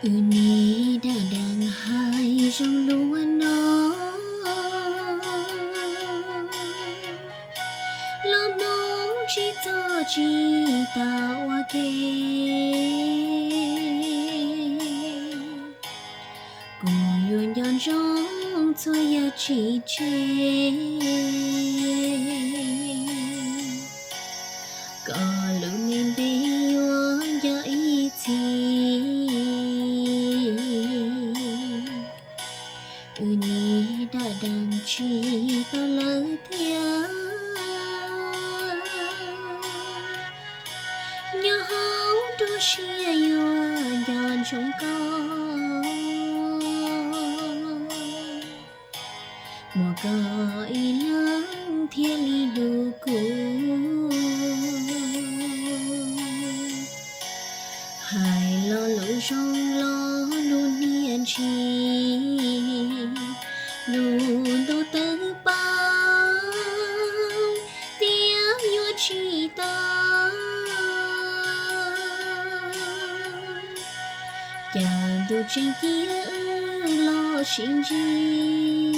Wb niam dab dees hais zoo luag no, los mus tsis txog tsis tau ua ke. Kuv yuav nco ntsoov txhua yam tsis tseg, kom lub me npe yuav nco ib txhis. Wb niam dab dees tsis tau lawm thiab, nyob hauv nruab siab yuav nco ntsoov koj. Muaj koj ib leeg thiaj li hlub kuv, hais lo lus zoo los lub niag ntsis, lub ntuj twb paub tias yuav tsis tau. Cas ntuj tseem cia wb los sib ntsib,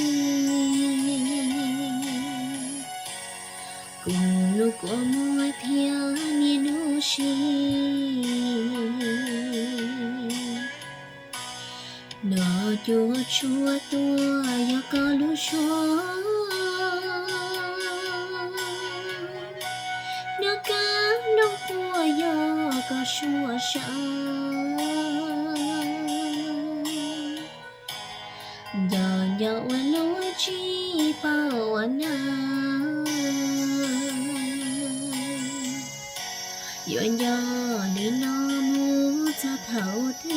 kuv lub kua muag thiab niaj hnub siv. Nov cuaj tshuaj tuaj yog koj lub suab, nov kab nov quaj yog koj suab sa. Nco nco ua luaj tsis paub ua na, yuav nco li no mus txog thaum twg.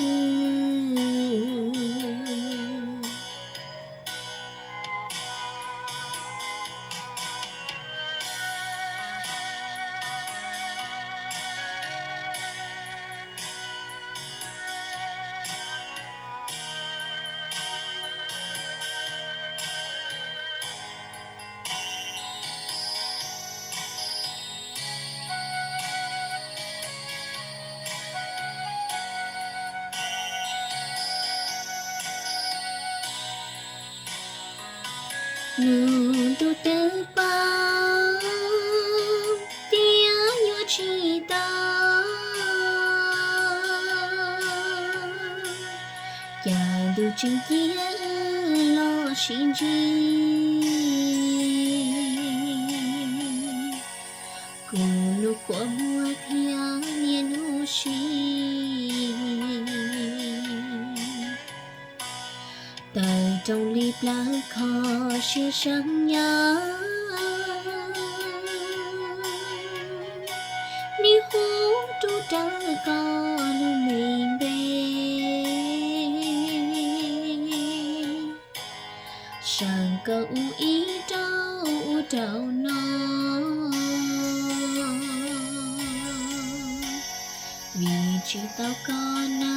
Lub ntuj twb paub tias yuav tsis tau, cas ntuj tseem cia wb los sib ntsib, kuv lub kua muag thiab niaj hnub siv. Tawm rooj li plawv kho siab seeb nyob, niaj hnub rub rawv koj lub me npe, seem kawg ub ib rau ub rau no, vim tsis tau koj na.